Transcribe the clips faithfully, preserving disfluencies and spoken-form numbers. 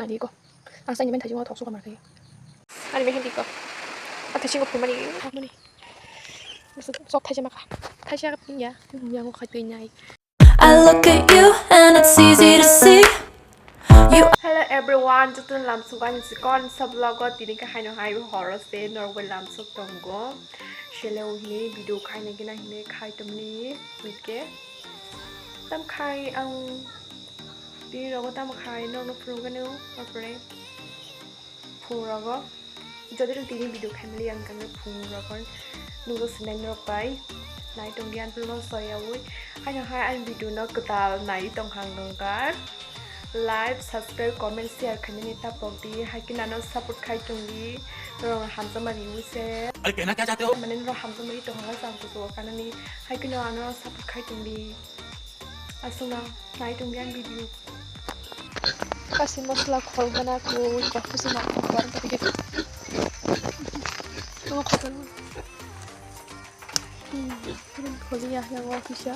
Nadi ko. Ang sa ni men thaji mo thok suka mar kai. Ani men hindi ko. A thaji ko phumani. Phumani. Sok thaji maka. Thaji ka pinya. Yang ko khat pinya. I look at you and it's easy to see. You Hello everyone, jotoni lamsok ani chikon sa vlog o tini khe haino hai horo se norway lamsok tongo. Sele o hini video khaina gina hini khai tomni wike. Tam khai ang tini rogo tam khai norno phunugani o apre. Phungrogo. Jodi rok tini video khaimali ang kangni phungrogo. Nugo sinai norok bai. Nai tongdi ang philmo soyawi. Haino hai ang video no kwtal nai tong hang nongkar. Like, subscribe, comment, share khainani tapok di. Hai khe nano support khai tongdi. Norok hamjakma riwi se. अरे कहना क्या चाहते हो? Mane norok hamjakma ri tong hang sa ang kuchugo kanani. Hai khe no ano support khai tongdi. Aswkno nai tongdi ang video. Kasi masla khol gana ko ko kusi ma ko ko ko. Ko ko ko. Hmm, kholi ya ya wa kisa.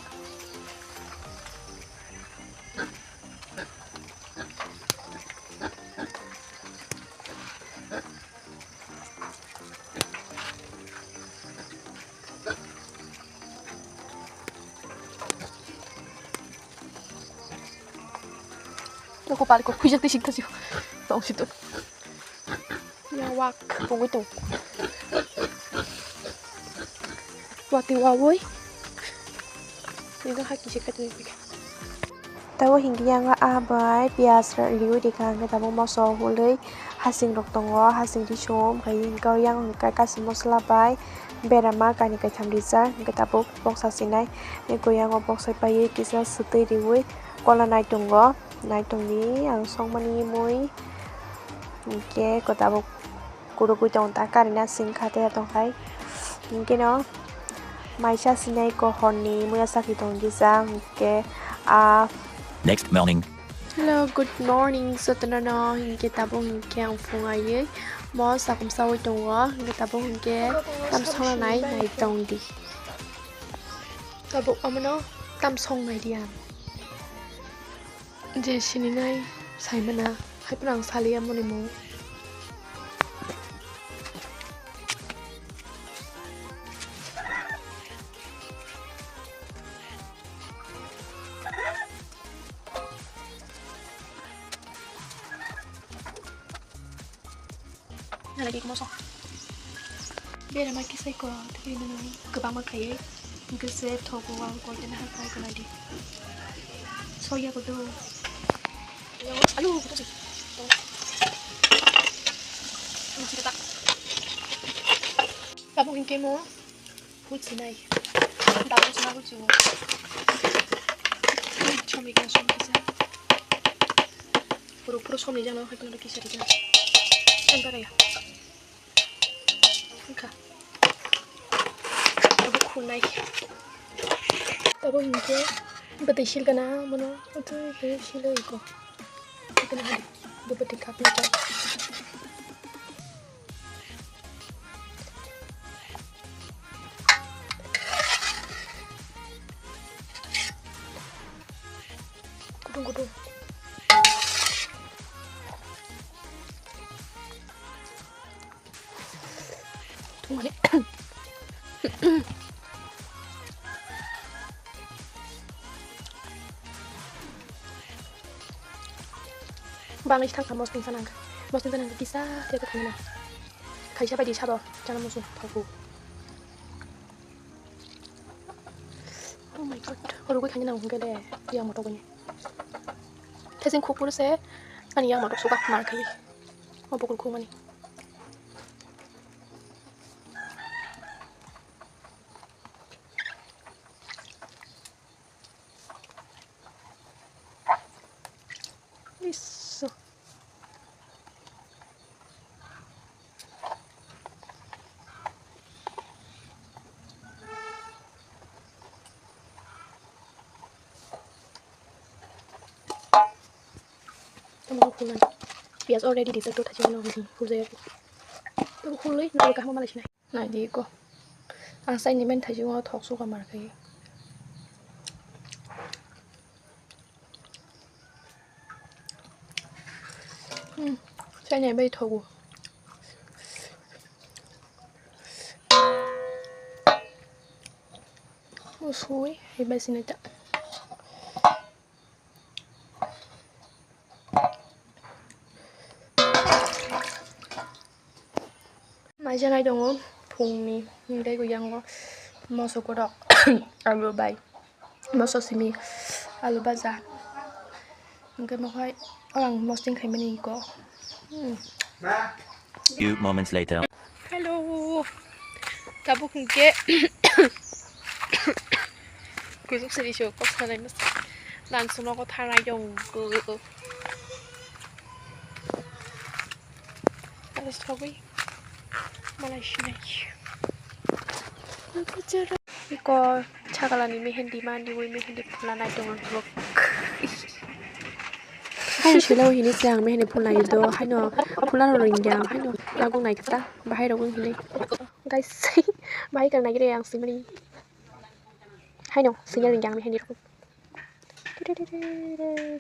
Nokho pal ko khuijak twi sik thasio. Tong si to. Ya wak pungwi tong. Wati wawoi. Ini ha kisi khat ni. Tabo hingke yang a bai piyaj riui rikha hingke tabo moso hului hasing rok tongo hasing risum hingke yang hingke kaisa mosla bai berama kainwi kaitham rijak hingke tabuk boksa sinai hingke yang o boksa paiwi kisa swtwi riui kola nai tongo nai tongdi ang songmani mui hingke tabuk. Kurugwi tong ta karina singkha te tongkhai. Hinkhe no maisa sinai ko horni muya sakhi tong disa hinkhe a. Next morning. Hello, good morning jotono no hinkhe tabuk hinkhe ang phung aiwi mo sakum sawi tongo hinkhe tabuk hinkhe tam songna nai nai tong di. Tabuk omono tam song nai di ang. Je sininai saimana haiphano ang saliya moni mung. Nalagik moso. Bera ma kisai ko tei nang kwbangma khaiwi gese thogo ang kolte na hakai kana di. Soya ko do. Alu ko do. Alu sita. Tabuk hinkhe mo. Huchi nai. Dabu chuna huchi o. Chomi ka som kisa. Puro puro som ni jano hai kono kisa kisa. Sen para ya. Kha. Abo khunai. Abo hinkhe bwtwi sil gana mono. Bwtwi sil iko. Iko na hadi. Bwtwi khap na. Kudung kudung. Tungani. Bangwi thangkha mosting sanang. Mosting sanang kisa khe thangna. Khaisa bai di sabo chana musu thaku. Oh my god. Oro gwi khani nang hwnkhe de yang motok gani. Thesing khuk puru se ani yang motok suka mar khai. O bokol khuk mani. Isso. Tamo khulai. Piyaj already di sakto thachi mano hudi khulai. Tamo khulai na kaham mala sinai. Nai di ko. Ang sai ni men thachi mo thok suka mar khai. Chainai bai thogo. Usui, hai bai sinai ta. Maijanai tongo phungni, hingke yango moso kotok alu bai moso simi alu baja, hingke mohai orang mosting khaimani ko. Hmm. Few moments later. Hello. Tabuk hingke kujuk seri so kok sanai mas. Nan suno ko thanai dong. Alas thogwi malai sinai. Iko chagalani mehendi mandi wi mehendi phula nai tongo. Hai silo hini se ang mehendi phula nai do haino phula no ringya haino yagung nai kata bahai rogo hini. Guys, bahai kang nai re ang simani. Haino singa ringya ang mehendi rogo.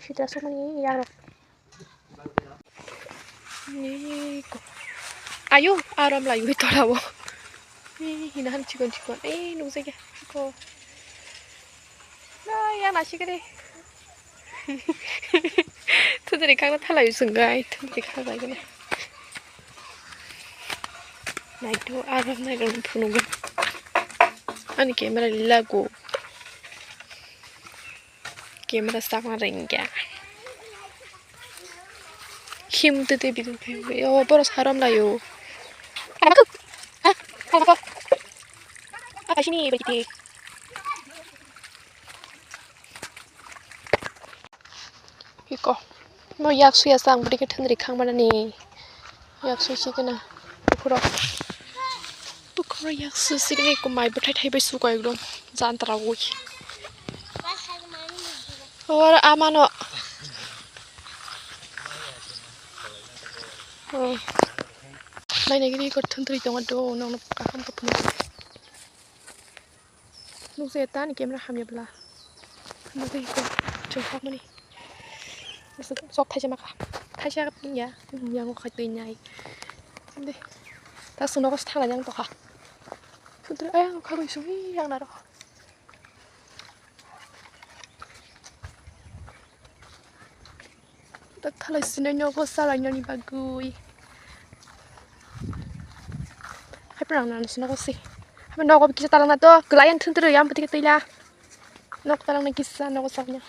Sitra sumani yang rok. Ni ko. Ayo, aram la yui tola wo. Ni hina han chikon chikon. Eh, nung se ko. Na ya na shikere. Thudri khang thala yu sungai. Thudri khang lagi na. Nai tu aram nai ron phunung. Ani camera lagu. Camera sakna rengya. Him tete bidung phe. Yo, boros haram layo. Apa sini begitu? Iko. No yak suya sang budi ke thendri khang mana ni. Yak sui si kena. Bukhuro. Bukhuro yak sui si kena iko mai bwthai thai bai suka ekdom. Jantra ui. Ora amano. Oh. Nai nai gini iko thendri tongo do no no kaham kapunu. Nukjakya ta ani camera hamya bwla. Nukjakya ko chwng khakmani. Sok thaisa makha. Thaisa ya, yango khai twi nai. Inde. Ta swngo ko thangna yang tokha. Phuntre ayang khagwi sumi yang naro. Tak thalai sinai nogo salai nani bagwi. Hai pura ang nang sina ko si. Hai nogo kisa talang na to kelai ang thun turu yang pati ketila. Nok talang na kisa nogo sabnya.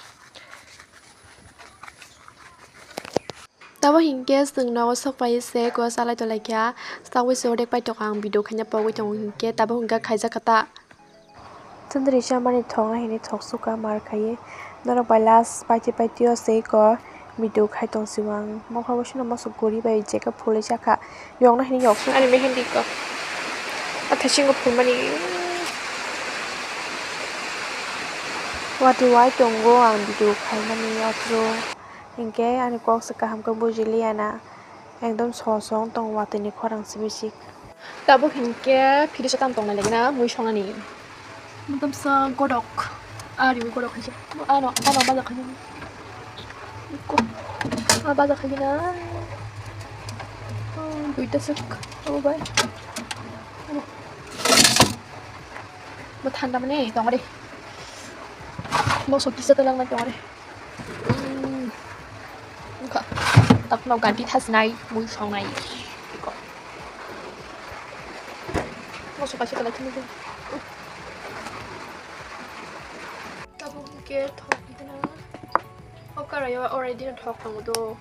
Tabo hinkhe chwng nogo sok pai se ko salai tolai kha. Sakwi se odek pai tok ang video khaina pogwi tongo hinkhe tabo hinkhe khaijak kha ta. Chwndri chamani thokna hini thok suka mar khaye. Norok bai last paiti paiti o se ko video khai tong siwang. Mokha bai sino mosok guri bai jeka phulwi chakha. Yokna hini yok suka. Ani mehendi ko. Athasingo phulmani. Watwi wai tongo ang video khaimani atro. Hinkhe ani kok se kaham khe bujiliya na. Ekdom song song tong watwi ni khorang sibisik. Tabuk hinkhe phiri sa tam tongnai lagina mui songnani. Tamsa godok. Ari mui godok khaisa. Ano, ano baja khaisa. Ko. Ah, baja khaisa na. Oh, duita sek. Oh, bai. Ano. Bo thanda mane tongre. Bo sokisa talang na tongre. Hmm. Wngkha. Takno ganti thasnai, mui songnai. Iko. Moso kaisa kalai thumui. Tabuk ke thok dina. O karayo already thok tongo do.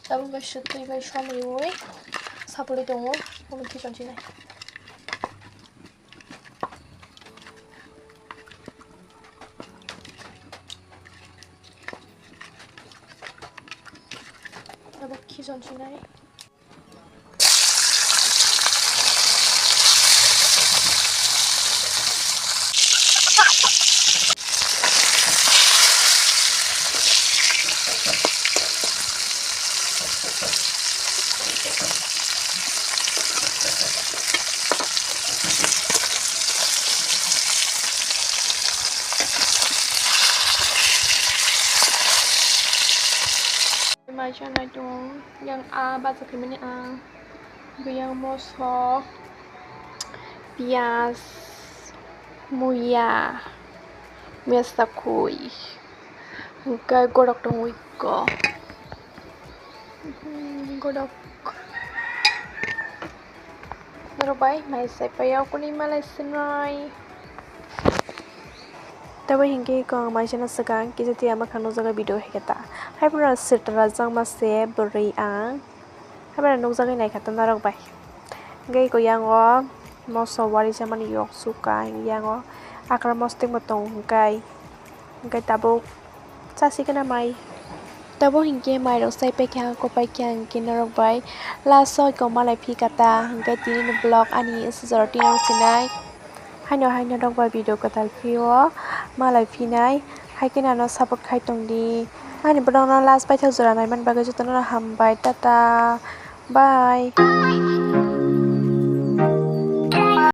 Tabuk bai sotwi bai somriui sapulwi tongo, omo khichon sinai. Tabuk khichon sinai. Chanai tongo, yang a bacha khaimani a, biyang moso, piyaj, muya, muya sakhui, hwnkhe godok tongwi kho. Hmm, godok. Norok bai mai sai paio kuni malai sinai. Tabo hinkhe kong mai sano swkang kisa tiya mwkhang nukjago video hai khe ta. Hai phano sitra rajak ma se bwrwi ang. Hai phano nukjagwi naikha ta norok bai. Hinkhe eko yango moso wari chamani yok suka, hinkhe yango akra mostek bo tongo hinkhe. Hinkhe tabuk chasikhe na mai. Tabuk hinkhe mairok sai paikha, kopai kha hinkhe norok bai last o eko malai phikha ta, hinkhe tini ni vlog ani aswk jora tino sinai. Haino haino rok bai video kwtal phio malai phinai, hai khe nano support khai tongdi. Ani vlog no last paithak jora naiman bagwi jotono hambai, tata, bye.